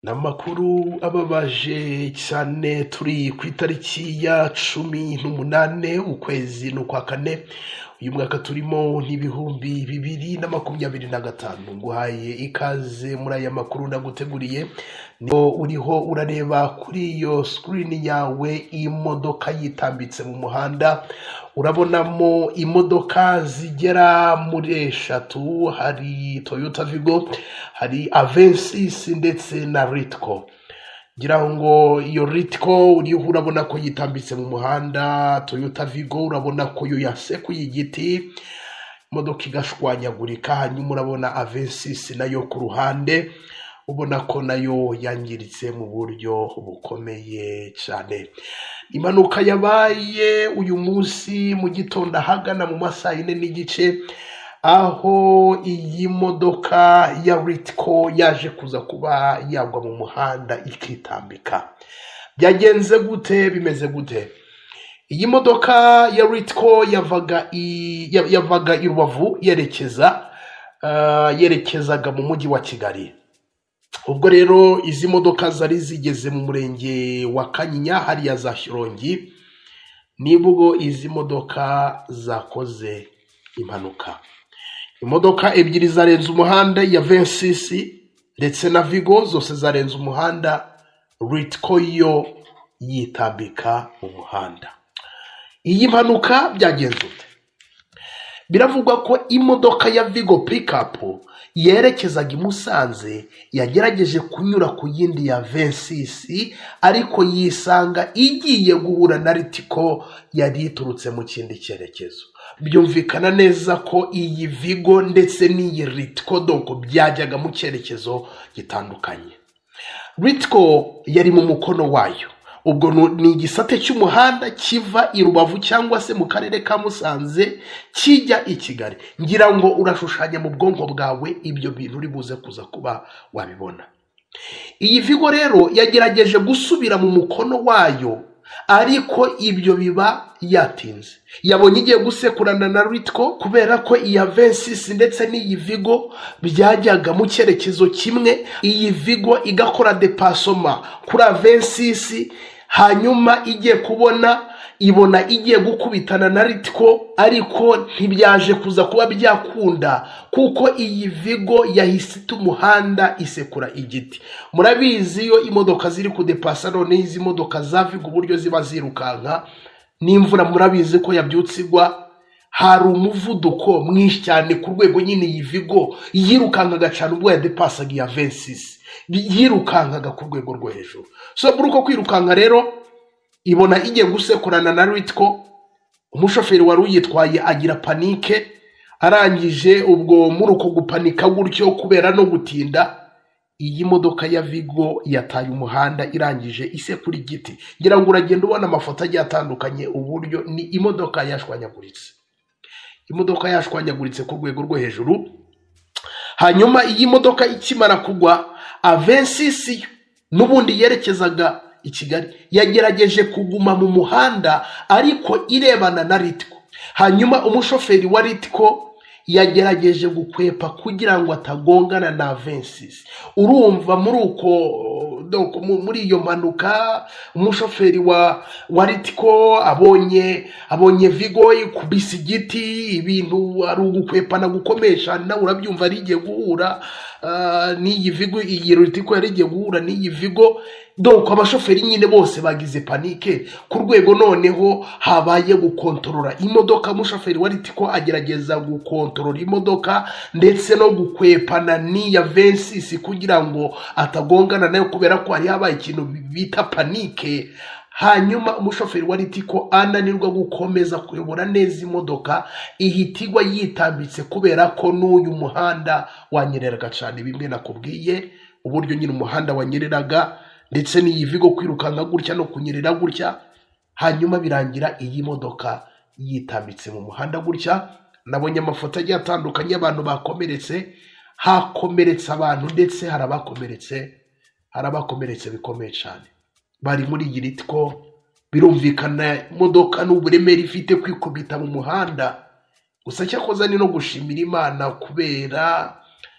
Ni amakuru ababaje cyane, turi ku itariki ya 18 ukwezi n'ukwa kane, uyu mwaka turimo n'2025. Nguhaye ikaze muri aya makuru naguteguriye. Niho uriho urareba kuri iyo sikirini yawe imodoka yitambitse mu muhanda, urabonamo imodoka zigera muri eshatu, hari Toyota Vigo, hari Avensis ndetse na Ritco. Ngira ngo iyo Ritco uriho urabona ko yitambitse mu muhanda, Toyota Vigo urabona ko yo yasekuye igiti, imodoka igashwanyagurika, hanyuma urabona Avensis nayo ku ruhande, ubona ko nayo yangiritse mu buryo bukomeye cyane. Impanuka yabaye uyu munsi mu gitondo ahagana mu masaha 4:30, aho iyi modoka ya Ritco yaje kuza kuba yagwa mu muhanda ikitambika. Byagenze gute? Bimeze gute? Iyi modoka ya Ritco yavaga i Rubavu yerekezaga mu mujyi wa Kigali. Ubwo rero izi modoka zari zigeze mu murenge wa Kanyinya hariya za Shyorongi, nibwo izi modoka zakoze impanuka. Imodoka ebyiri zarenze umuhanda, ya Avensis ndetse na Vigo, zose zarenze umuhanda, Ritco yo yitambika mu muhanda. Iyi mpanuka byagenze ute? Biravugwa ko imodoka ya Vigo pickup yerekezaga i Musanze yagerageje kunyura ku yindi ya Avensis, ariko yisanga igiye guhura na Ritco yari iturutse mu kindi cyerekezo. Byumvikana neza ko iyi Vigo ndetse n'iyi Ritco donc byajyaga mu cyerekezo gitandukanye. Ritco yari mu mukono wayo, ubwo ni igisate cy'umuhanda kiva i Rubavu cyangwa se mu karere ka Musanze kijya i Kigali. Ngira ngo urashushanya mu bwonko bwawe ibyo bintu uri buze kuza kuba wabibona. Iyi Vigo rero yagerageje gusubira mu mukono wayo, ariko ibyo biba yatinze. Yabonye igiye gusekurana na Ritco, kubera ko iyi Avensis ndetse n'iyi Vigo byajyaga mu cyerekezo kimwe. Iyi Vigo igakora dépassement kuri Avensis, hanyuma igiye kubona ibona igiye gukubitana na Ritco, ariko ntibyaje kuza kuba byakunda kuko iyi Vigo yahise ita umuhanda isekura igiti. Murabizi iyo imodoka ziri kudepasa, noneho izi modoka za Vigo uburyo ziba zirukanka n'imvura, murabizi ko yabyutse igwa, hari umuvuduko mwinshi cyane ku rwego nyine iyi Vigo yirukankaga cyane ubwo yadepasaga iya Avensis, yirukankaga ku rwego rwo hejuru. So muri uko kwirukanka rero ibona igiye gusekurana na Ritco, umushoferi wari uyitwaye agira panique, arangije ubwo muri uko gupanika gutyo kubera no gutinda, iyi modoka ya Vigo yataye umuhanda irangije isekura igiti. Ngira ngo uragenda ubona amafoto agiye atandukanye uburyo ni imodoka yashwanyaguritse. Imodoka yashwanyaguritse ku rwego rwo hejuru. Hanyuma iyi modoka ikimara kugwa, Avensis n'ubundi yerekezaga i Kigali yagerageje kuguma mu muhanda ariko irebana na Ritco. Hanyuma umushoferi wa Ritco yagerageje gukwepa kugira ngo atagongana na Avensis. Urumva muri uko donc muri iyo mpanuka umushoferi wa Ritco abonye Vigo ikubise igiti, ibintu ari ugukwepana gukomesha, nawe urabyumva ari igiye guhura n'iyi Vigo, iyi Ritco yari igiye guhura n'iyi Vigo. Donc abashoferi nyine bose bagize panique ku rwego noneho habaye gukontorora imodoka. Umushoferi wa Ritco agerageza gukontorora imodoka ndetse no gukwepana n'iya Avensis kugira ngo atagongana nayo, kubera ko hari habaye ikintu bita panique. Hanyuma umushoferi wa Ritco ananirwa gukomeza kuyobora neza imodoka, ihita igwa yitambitse kubera ko n'uyu muhanda wanyereraga cyane. Bimwe nakubwiye uburyo nyine umuhanda wanyereraga, ndetse n'iyi Vigo kwirukanka gutya no kunyerera gutya, hanyuma birangira iyi modoka yitambitse mu muhanda gutya. Nabonye amafoto agiye atandukanye y'abantu bakomeretse, hakomeretse abantu ndetse hari abakomeretse bikomeye cyane bari muri iyi Ritco. Birumvikana imodoka n'uburemere ifite kwikubita mu muhanda. Gusa cyakoze ni no gushimira Imana kubera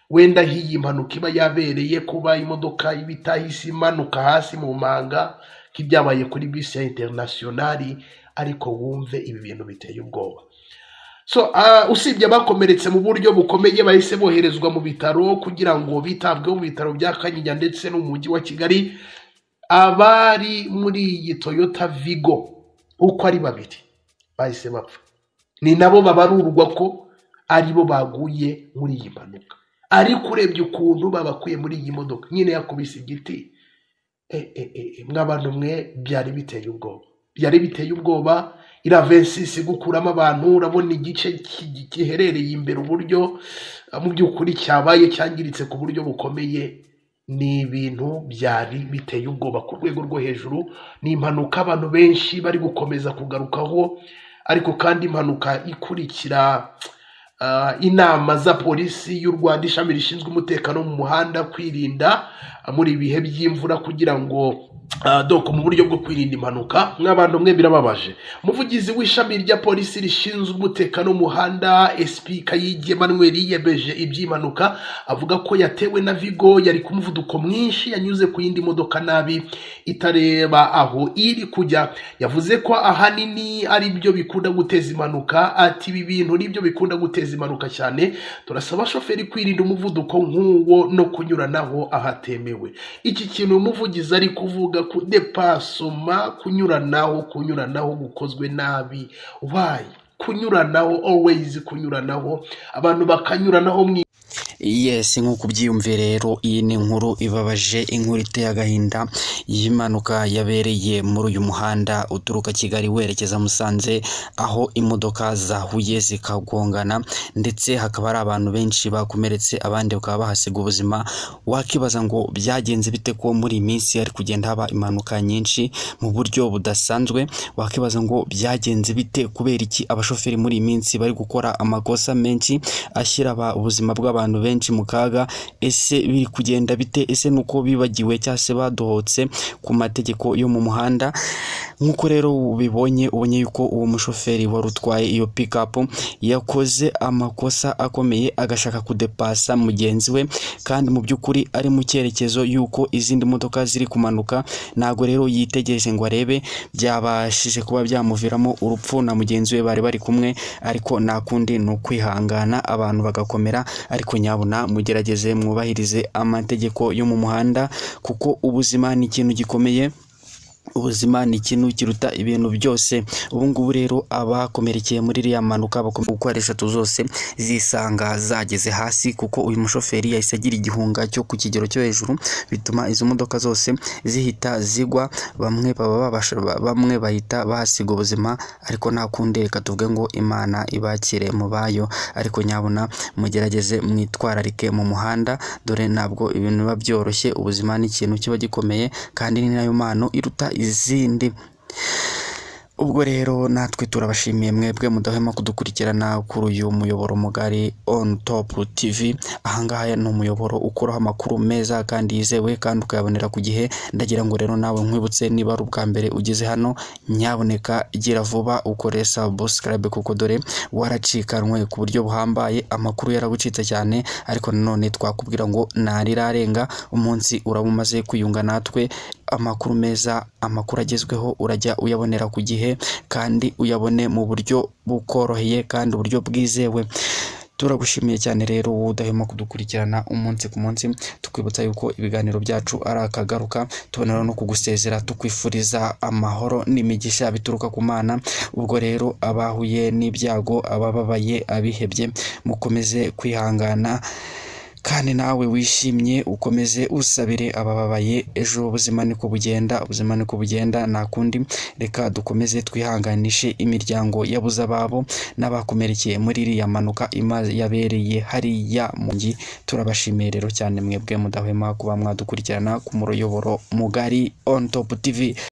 Wenda hiyi mpanuka iba yabereye kuba imodoka ibitahise imanuka hasi mu manga nk'ibyabaye kuri bisi ya Internationali, ariko wumve ibi bintu biteye ubwoba. So usibye abakomeretse mu buryo bukomeye bahise boherezwa mu bitaro kugira ngo bitabweho mu bitaro bya Kanyinya ndetse no mu mujyi wa Kigali, abari muri iyi Toyota Vigo uko ari babiri bahise bapfa. Ni nabo babarurwa ko aribo baguye muri iyi mpanuka. Ariko urebye ukuntu babakuye muri iyi modoka nyine yakubise igiti, mwabantu mwe, byari biteye ubwoba, byari biteye ubwoba. Iriya V6 gukuramo abantu, urabona igice giherereye imbere uburyo mu by'ukuri cyabaye cyangiritse ku buryo bukomeye. Ni ibintu byari biteye ubwoba ku rwego rwo hejuru. Ni impanuka abantu benshi bari gukomeza kugarukaho, ariko kandi impanuka ikurikira inama za polisi y'u Rwanda ishami rishinzwe umutekano mu muhanda kwirinda muri ibihe by'imvura kugira ngo donc mu buryo bwo kwirinda impanuka. Nk'abantu mwe, birababaje. Umuvugizi w'ishami rya polisi rishinzwe umutekano mu muhanda SP Kayigi Emmanuel yemeje iby'impanuka, avuga ko yatewe na Vigo yari ku muvuduko mwinshi, yanyuze ku yindi modoka nabi itareba aho iri kujya. Yavuze ko ahanini ari byo bikunda guteza impanuka. Ati ibi bintu nibyo bikunda guteza impanuka cyane, turasaba shoferi kwirinda umuvuduko nk'uwo no kunyuranaho ahatemewe. Iki kintu umuvugizi ari kuvuga ku dépassement, kunyuranaho gukozwe nabi. Why kunyuranaho? Always kunyuranaho, abantu bakanyuranaho mu Yes, nk'uko ubyiyumviye rero, iyi ni inkuru ibabaje, inkuru iteye agahinda y'impanuka yabereye muri uyu muhanda uturuka Kigali werekeza Musanze, aho imodoka zahuye zikagongana, ndetse hakaba hari abantu benshi bakomeretse, abandi bakaba bahasiga ubuzima. Wakibaza ngo byagenze bite ko muri iyi minsi hari kugenda haba impanuka nyinshi mu buryo budasanzwe? Wakibaza ngo byagenze bite? Kubera iki abashoferi muri iyi minsi bari gukora amakosa menshi ashyira ubuzima bw'abantu benshi mu kaga? Ese biri kugenda bite? Ese nuko bibagiwe cyangwa se badohotse ku mategeko yo mu muhanda? Nk'uko rero ubibonye, ubonye yuko uwo mushoferi wari utwaye iyo pikapu yakoze amakosa akomeye, agashaka kudepasa mugenzi we, kandi mu by'ukuri ari mu cyerekezo y'uko izindi modoka ziri kumanuka. Ntabwo rero yitegereje ngo arebe, byabashije kuba byamuviramo urupfu na mugenzi we bari bari kumwe. Ariko nta kundi, ni ukwihangana abantu bagakomera. Ariko nyabuna mugerageze mwubahirize amategeko yo mu muhanda, kuko ubuzima ni ikintu gikomeye, ubuzima ni ikintu kiruta ibintu byose. Ubu ngubu rero abakomerekeye muri iriya mpanuka uko ari eshatu zose zisanga zageze hasi, kuko uyu mushoferi yahise agira igihunga cyo ku kigero cyo hejuru, bituma izo modoka zose zihita zigwa, bamwe baba babasha, bamwe bahita bahasiga ubuzima. Ariko nta kundi, reka tuvuge ngo Imana ibakire mu bayo. Ariko nyabuna mugerageze mwitwararike mu muhanda, dore ntabwo ibintu biba byoroshye. Ubuzima ni ikintu kiba gikomeye, kandi ni nayo mpano iruta izindi. Ubwo rero natwe turabashimiye mwebwe mudahwema kudukurikirana kuri uyu muyoboro mugari On Top TV. Ahangaha ni umuyoboro ukuraho amakuru meza kandi yizewe, kandi ukayabonera ku gihe. Ndagira ngo rero nawe nkwibutse, niba ari ubwa mbere ugeze hano, nyaboneka gira vuba ukore subscribe, kuko dore waracikanwe ku buryo buhambaye, amakuru yaragucitse cyane. Ariko nanone twakubwira ngo ntarirarenga, umunsi uraba umaze kwiyunga natwe, amakuru meza, amakuru agezweho urajya uyabonera ku gihe, kandi uyabone mu buryo bukoroheye kandi uburyo bwizewe. Turagushimiye cyane rero wowe udahwema kudukurikirana umunsi ku munsi, tukwibutsa yuko ibiganiro byacu ari akagaruka. Tubonera no kugusezera tukwifuriza amahoro n'imigisha bituruka ku Mana. Ubwo rero abahuye n'ibyago, abababaye, abihebye, mukomeze kwihangana, kandi nawe wishimye ukomeze usabire abababaye. Ejo ubuzima niko bugenda, ubuzima niko bugenda, nta kundi. Reka dukomeze twihanganishe imiryango yabuze ababo n'abakomerekeye muri iriya mpanuka yabereye hariya mu mujyi. Turabashimiye rero cyane mwebwe mudahwema kuba mwadukurikirana ku muyoboro mugari On Top TV.